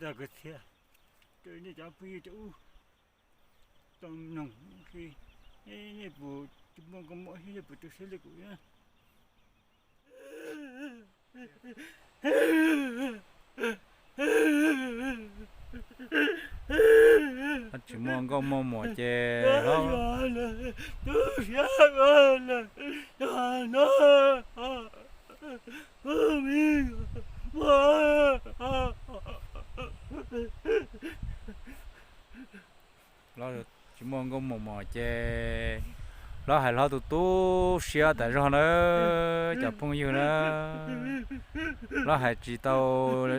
Zaj kwv txhiaj rau nej cov phooj ywg cov ub tau mloog, nej puas tsis muaj nkauj muam thiab nej puas tu siab li kuv? Tsis muaj nkauj muaj muam ces tu siab no. Tsis muaj nkauj muaj muam ces hlob hais hlob tu tu siab tas zog na, cov phooj ywg na. Hlob hais tsis tau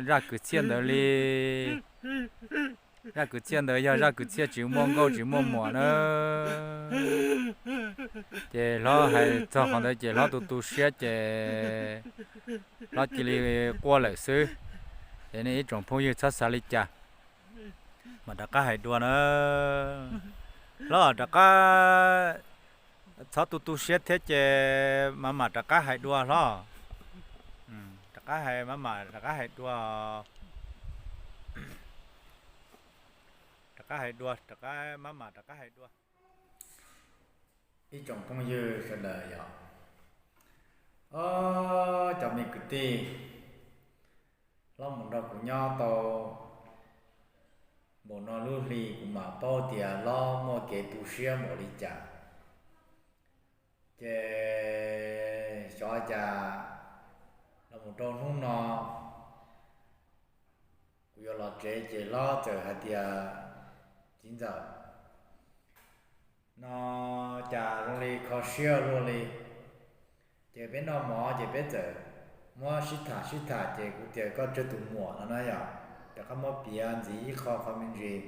zaj kwv txhiaj ntawd li. Zaj kwv txhiaj ntawd yog zaj kwv txhiaj tsis muaj nkauj tsis muaj muam na. Ces hlob hais txog qhov ntawd ces hlob tu tu siab ces hlob cia li quaj lawm xwb. Ces nej ib tsoom phooj ywg txhob xav li cas, mam rov qab hais dua na. Hlob rov qab, txhob tu tu siab thiab ces mam mam rov qab hais dua hlob. Rov qab hais, mam mam rov qab hais dua. Rov qab hais dua, rov qab, mam mam rov qab hais dua. Ib tsoom phooj ywg sawv daws yog, o, cov me kwv tij, hlob mus nrog kuv nyob tau npaum no lub hli kuv mam paub tias hlob muaj kev tu siab npaum li cas. Ces xyov cas los mus rau hnub no kuv yuav los tsev ces hlob txawm hais tias, Txiv ntxawm, no cas zoo li kho siab luaj li. Ces peb noj mov ces peb txawm muab sib tham sib tham ces kuv tias, Koj tsawg tus muam no na yom? Rov qab muab piav ntxiv ib qho qhov me ntsis.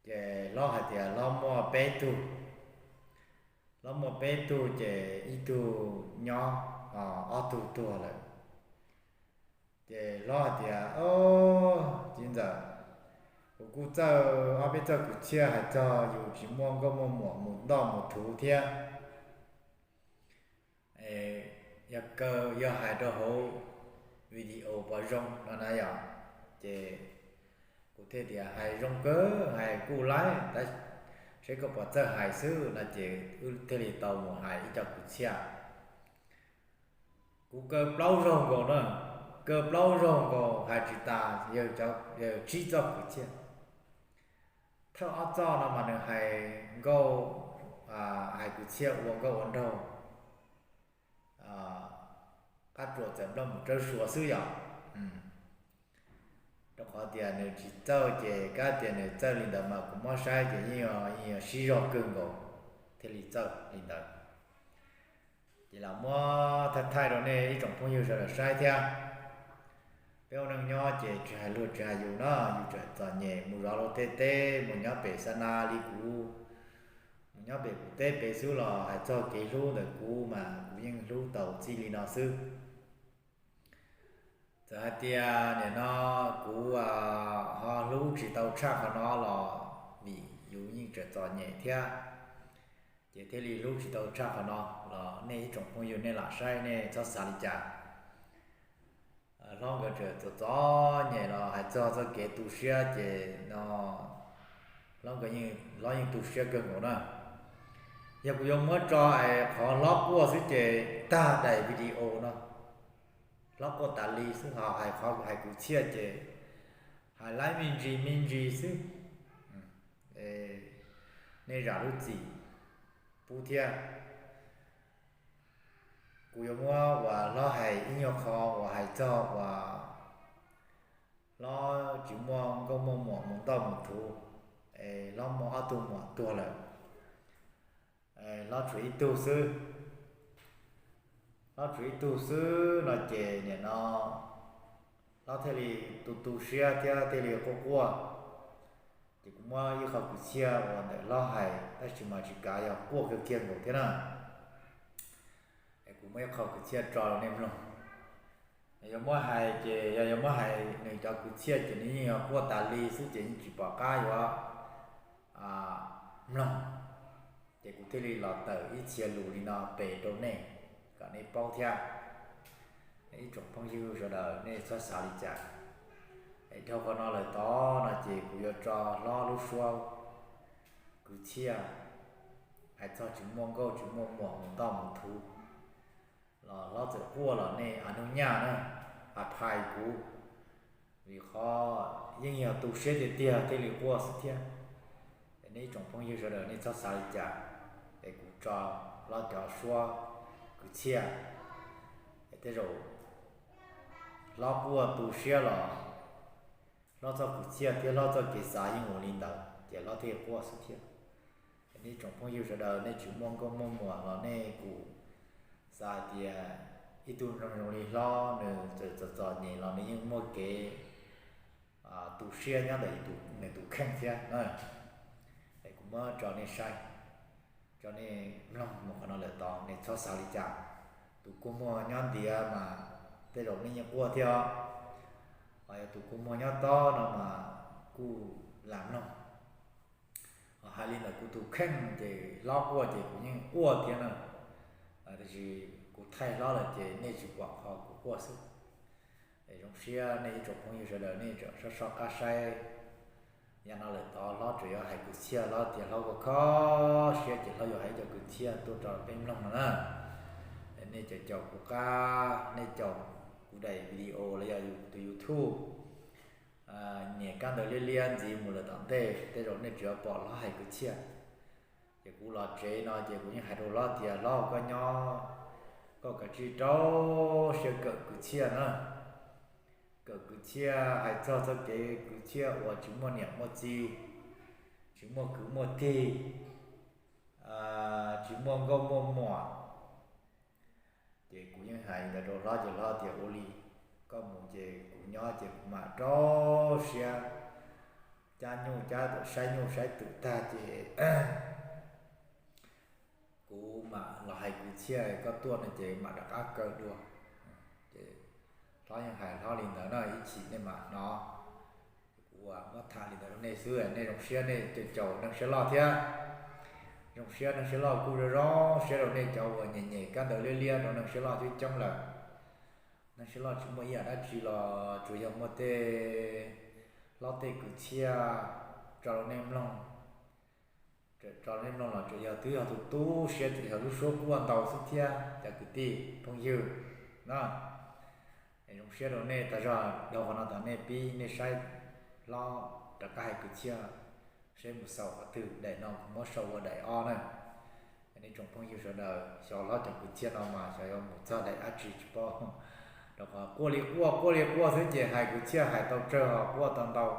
Ces hlob hais tias hlob muaj peb tug, hlob muaj peb tug ces ib tug nyob, ob tug tuag lawm. Ces hlob hais tias, Txiv ntxawm, kuv kuj txawj ob peb txoj kwv txhiaj hais txog yus tsis muaj nkauj muaj muam mus ntoj mus thuv thiab. Yog kaw, yog hais rau hauv video puas zoo no na yom? Ces kuv thiaj tias, Hais zoo kawg, hais kuj laib, tab seb koj puas txawj hais xwb no. Ces wb thiaj li tau mus hais ib co kwv txhiaj. Kuv kaw plaub zaug nkaus na, kaw plaub zaug nkaus hais tsis tas, yog tsib txoj kwv txhiaj. Thawj ob txoj no mas nws hais nkauj, hais kwv txhiaj ua nkauj ua nraug, qab tsuas txawm nplooj mus tsawb suav xwb yom. Rau qhov tias nws tsis txawj ces kab tias nws txawj li ntawd mas kuv muab saib ces yeej yog sib zog kawg nkaus thiaj li txawj li ntawd. Ces los muab thaij thaij rau nej ib tsoom phooj ywg sawv daws saib thiab. Peb ua neej nyob ces tsis hais luag tsis hais yus no, yus tseem txom nyem mus zov luag tej teb, mus nyob pem xa na li kuv, mus nyob pem kuv teb pem xwb los hais txog kev hlub ntawm kuv mas kuv yeej hlub tau txij li no xwb. Txawm hais tias nim no kuv ho hlub tsis tau tshaj qhov no los vim yus yeej tseem txom nyem thiab, ces thiaj li hlub tsis tau tshaj qhov no los nej ib tsoom phooj ywg nej lam saib nej txhob xav li cas. Hlob nkawd tseem txom txom nyem los hais txog txoj kev tu siab ces no hlob nkawd, hlob yeej tu siab kawg nkaus na. Yog kuv yuav muab tso es qhov hlob quaj xwb ces tag daim video no. Hlob quaj tas li xwb, ho hais qhov hais kwv txhiaj ces hais laib me ntsis me ntsis xwb. Nej zam lub txim pub thiab. Kuv yuav muab uas hlob hais ib nyuag qho uas hais txog uas hlob tsis muaj nkauj muaj muam mus ntoj mus thuv, es hlob muaj ob tug muam tuag lawm, hlob tshuav ib tug xwb. Hlob tshuav ib tug xwb no ces nim no hlob thiaj li tu tu siab thiab thiaj li quaj quaj. Ces kuv muab ib qho kwv txhiaj uas ntawm hlob hais tab sis mas tsis kav, yog quaj kiag kiag nkaus thiab na. Kuv muab ib qho kwv txhiaj tso rau nej mloog. Yog yuav muab hais ces, yog yuav muab hais nws cov kwv txhiaj ces nws yeej yog quaj tas li xwb ces yeej tsis pom qab yuav mloog. Ces kuv thiaj li los tawm ib txhia lus li no pes rau nej kom nej paub thiab. Ib tsoom phooj ywg sawv daws nej txhob xav li cas, es dhau qhov no lawm tod no ces kuv yuav tso hlob lub suab kwv txhiaj hais txog tsis muaj nkauj tsis muaj muam mus ntoj mus thuv los hlob txawm quaj los nej a nug nyaj na, a phais kuv, vim qhov yeej yog tu siab tiag tiag thiaj li quaj xwb thiab. Es nej ib tsoom phooj ywg sawv daws nej txhob xav li cas, es kuv tso hlob cov suab kwv txhiaj, es tej zaum hlob quaj tu siab los hlob txoj kwv txhiaj thiab hlob txoj kev xav yeej ua li ntawd ces hlob thiaj quaj xwb thiab. Es nej tsoom phooj ywg sawv daws nej tsis muaj nkauj muaj muam los nej kuj xav hais tias ib tug zoo zoo li hlob nws txawm txom txom nyem los nws yeej muaj kev tu siab nyob ntawm nws tus kheej thiab na. Es kuv muab tso nej saib, tso nej mloog mus qhov no lawm tod nej txhob xav li cas. Tus kua muag nyob ntiav mas tej zaum nej yeej quaj thiab os, ho yog tus kua muag nyob tob no mas kuj lam mloog. Ho hais li ntawm kuv tus kheej ces hlob quaj ces kuv yeej quaj thiab na, tiam sis kuv thaij hlob lawm ces nej tsis pom qhov kuv quaj xwb. Es zoo siab nej ib tsoom phooj ywg sawv daws nej tseem soj soj qab saib. Yav no lawm tod hlob tseem yuav hais kwv txhiaj, hlob tias hlob ua kho siab ces hlob yuav hais cov kwv txhiaj tuaj rau peb mloog no na. Nej caum caum kuv qab, nej caum kuv daim video los yog tus YouTube, nyem kab ntawv liab liab ntxiv mus lawm tom ntej tej zaum nej tseem yuav pom hlob hais kwv txhiaj. Ces kuv los tsev no ces kuv yeej hais rau hlob tias hlob koj nyob, koj kav tsij rau siab kawm kwv txhiaj na, kawm kwv txhiaj hais txog txoj kev kwv txhiaj uas tsis muaj niam muaj txiv, tsis muaj kwv muaj tij, tsis muaj nkauj muaj muam. Ces kuv yeej hais li ntawd rau hlob ces hlob tias ua li, koj mus ces kuv nyob ces kuv mam rau siab cab nyuj cab twm, saib nyuj saib twm tag ces kuv mam los hais kwv txhiaj, koj tuaj no ces mam rov qab kaw dua. Ces hlob yeej hais hlob li ntawd no ib chim nej mam hnov. Kuv muab tham li ntawd rau nej xwb, nej zoo siab nej caum caum neeg siab loj thiab. Zoo siab neeg siab loj kuj zoo zoo siab rau nej cov uas nyem nyem kab ntawv liab liab rau neeg siab loj coob coob lawm. Neeg siab loj tsis muaj ib yam dab tsi los tsuas yog muaj tej hlob tej kwv txhiaj tso rau nej mloog. Tso rau nej mloog los tsuas yog twb yog tus tu siab tsuas yog lub suab quaj ntau xwb thiab cov kwv tij phooj ywg na. Zoo siab rau nej tag zog, dhau qhov no tas nej pib nej saib hlob rov qab hais kwv txhiaj, saib mus xaus qhov twg, daim no kuv muab sau ua daim ob na. Nej tsoom phooj ywg sawv daws xyov hlob cov kwv txhiaj no mas xyov yuav mus txog daim dab tsi tsis paub. Rau qhov quaj li quaj quaj li quaj xwb ces hais kwv txhiaj hais tau tsawg ho quaj tau ntau.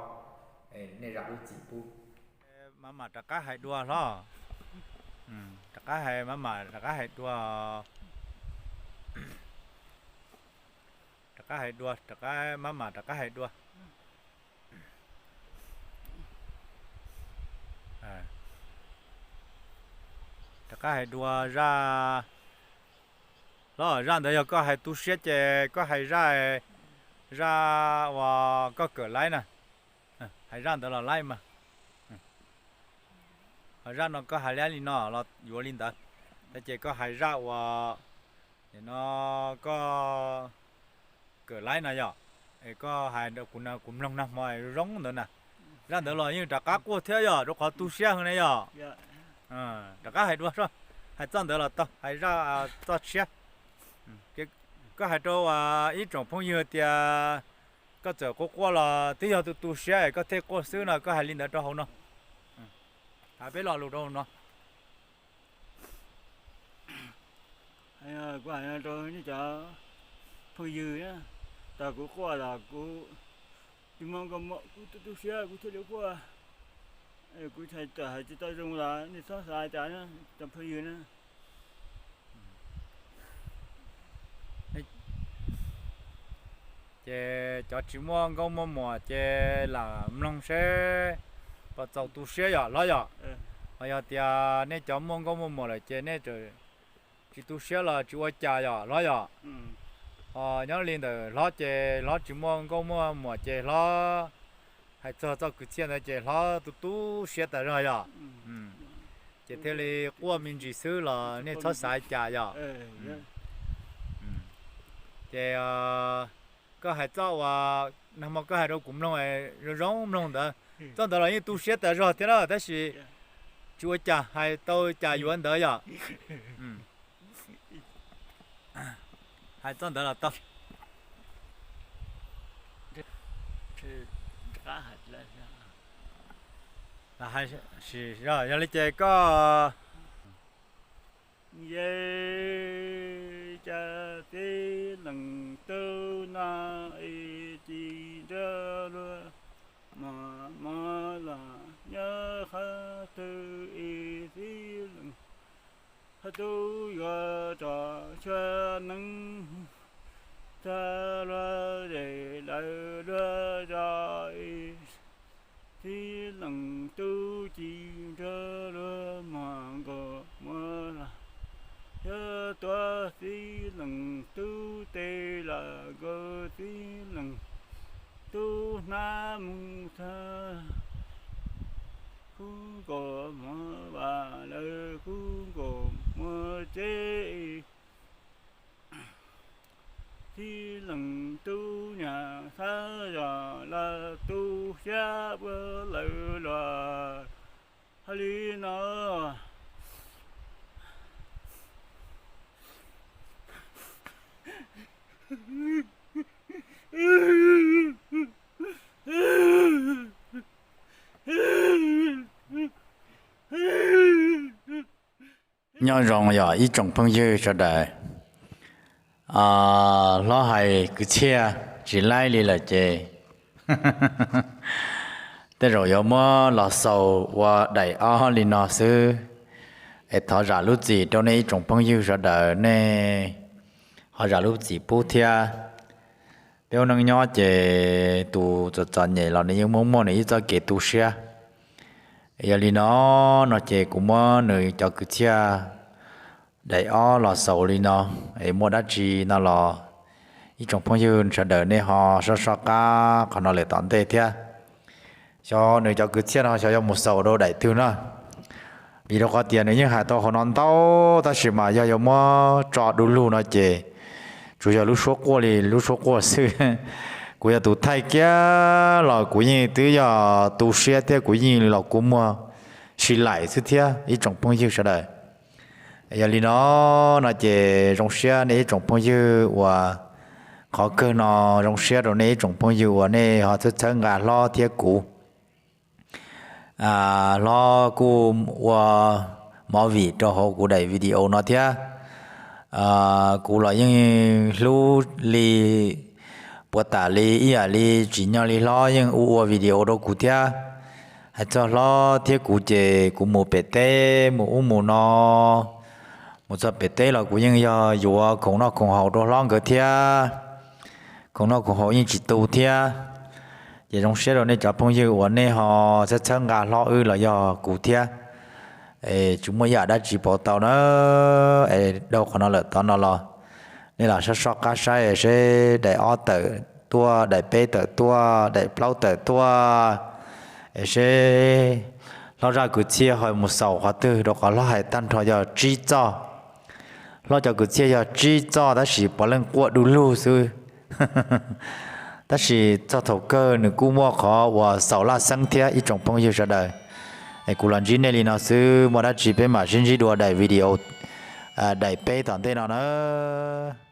Nej zam lub txim pub. Mam mam rov qab hais dua hlob. Rov qab hais, mam mam rov qab hais dua. Rov qab hais dua, rov qab, mam mam rov qab hais dua. Rov qab hais dua zaj. Hlob, zaj ntawd yog koj hais tu siab ces koj hais zaj, zaj uas koj kawm laib na. Hais zaj ntawd los laib mas. Ho zaj no koj hais li no los yuav li ntawd. Tab ces koj hais zaj uas nim no koj kawm laib no yom, es koj hais rau kuv, kuv mloog nag hmo zoo ntawd na. Zaj ntawd los yeej rov qab quaj thiab yom, rau qhov tu siab heev na yom. Rov qab hais dua, hais txoj ntawd los tau, hais zaj txoj tshiab. Koj hais rau ib tsoom phooj ywg tias koj txawm quaj quaj los twb yog tus tu siab es koj thiaj quaj xwb no, koj hais li ntawd rau hauv no. Hais peb lo lus rau hauv no. Kuv hais rau nej cov phooj ywg, tau kuv quaj los kuv tsis muaj nkauj muam, kuv tu tu siab kuv thiaj li quaj. Kuv hais txawm hais tsis tau zoo los nej txhob xav cas cov phooj ywg na. Ces cov tsis muaj nkauj muaj muam ces lam mloog seb puas txaus tu siab yom hlob yom. Ho yog tias nej cov muaj nkauj muaj muam lawm ces nej tsis tu siab los tsis ua cas yom hlob yom. Ho nyob li ntawm hlob ces hlob tsis muaj nkauj muaj muam ces hlob hais txog txoj kwv txhiaj ntawd ces hlob tu tu siab tas zog yom. Ces thiaj li quaj me ntsis xwb los nej txhob xav cas yom. Ces koj hais txoj uas nag hmo koj hais rau kuv mloog zoo zoo mloog ntawd, txoj ntawd los yeej tu siab tas zog thiab na, tab sis tsis ua cas, hais tau cas yuav ntawd yom. Hais txoj ntawd los tau. Yog li ces koj, yog cas tib leeg tub no ib ci nrog luag mos mos los nyob qhov twg ib tib leeg qhov tub yuav rov tshuav neeb tag luag zes lawv luag zos ib tib leeg tub ci nrog luag mos nkaus muag los yog tuav tib leeg tub tes los nkaus tib leeg tub hnab mus tag kub nkaus muag vas lawv kub nkaus muag tsev tib leeg tub nyam xab zos lawv tu xyab ua lawv los hais li no. Nyob zoo yog ib tsoom phooj ywg sawv daws. Hlob hais kwv txhiaj tsis laib li lawm ces tej zaum yuav muab los xaus ua daim ob li no xwb. Es thov zam lub txim rau nej ib tsoom phooj ywg sawv daws, nej ho zam lub txim pub thiab. Peb ua neej nyob ces tus txom txom nyem los nws yeej muaj muaj nws ib txoj kev tu siab. Yog li no, no ces kuv muab nws cov kwv txhiaj daim ob los xaus li no. Es muaj dab tsi no los ib tsoom phooj ywg sawv daws nej ho soj soj qab qhov no lawm tom ntej thiab. Xyov nws cov kwv txhiaj no xyov yuav mus xaus rau daim twg na. Vim rau qhov tias nws yeej hais tau qhov no ntau, tab sis mas yog yuav muab tso du lug no ces tsuas yog lub suab quaj li lub suab quaj xwb. Kuv yog tus thaij kiag los kuv yeej twb yog tu siab thiab kuv yeej los kua muag si laim xwb thiab ib tsoom phooj ywg sawv daws. Yog li no, no ces zoo siab nej ib tsoom phooj ywg uas, qhov kawg no zoo siab rau nej ib tsoom phooj ywg uas nej ho txhawb txhawb nqa hlob thiab kuv. Hlob kuj ua movie rau hauv kuv daim video no thiab. Kuv los yeej hlub li puas tas li ib yam li tsim nyog li hlob yeej ua ua video rau kuv thiab. Hais txog hlob thiab kuv ces kuv mus pem teb mus ub mus no, mus txog pem teb los kuv yeej yog yuav khoom noj khoom haus rau hlob nkawd thiab. Khoom noj khoom haus yeej tsis tu thiab. Ces zoo siab rau nej cov phooj ywg uas nej ho txhawb txhawb nqa hlob wb los yog kuv thiab. Es tsis muaj ib yam dab tsi pauv tau na. Es dhau qhov no lawm tod no los nej lam soj soj qab saib seb daim ob tawm tuaj, daim peb tawm tuaj, daim plaub tawm tuaj, es seb hlob zaj kwv txhiaj ho mus xaus qhov twg, rau qhov hlob hais tag nrho yog tsib txoj. Hlob cov kwv txhiaj yog tsib txoj tab sis puav leej quaj du lug xwb. Tab sis txog thaum kawg nws kuj muaj qhov uas xaus laj xeeb thiab ib tsoom phooj ywg sawv daws. Es kuv los ntsib nej li no xwb, muaj dab tsi peb mam sib ntsib dua daim video daim peb tom ntej no na.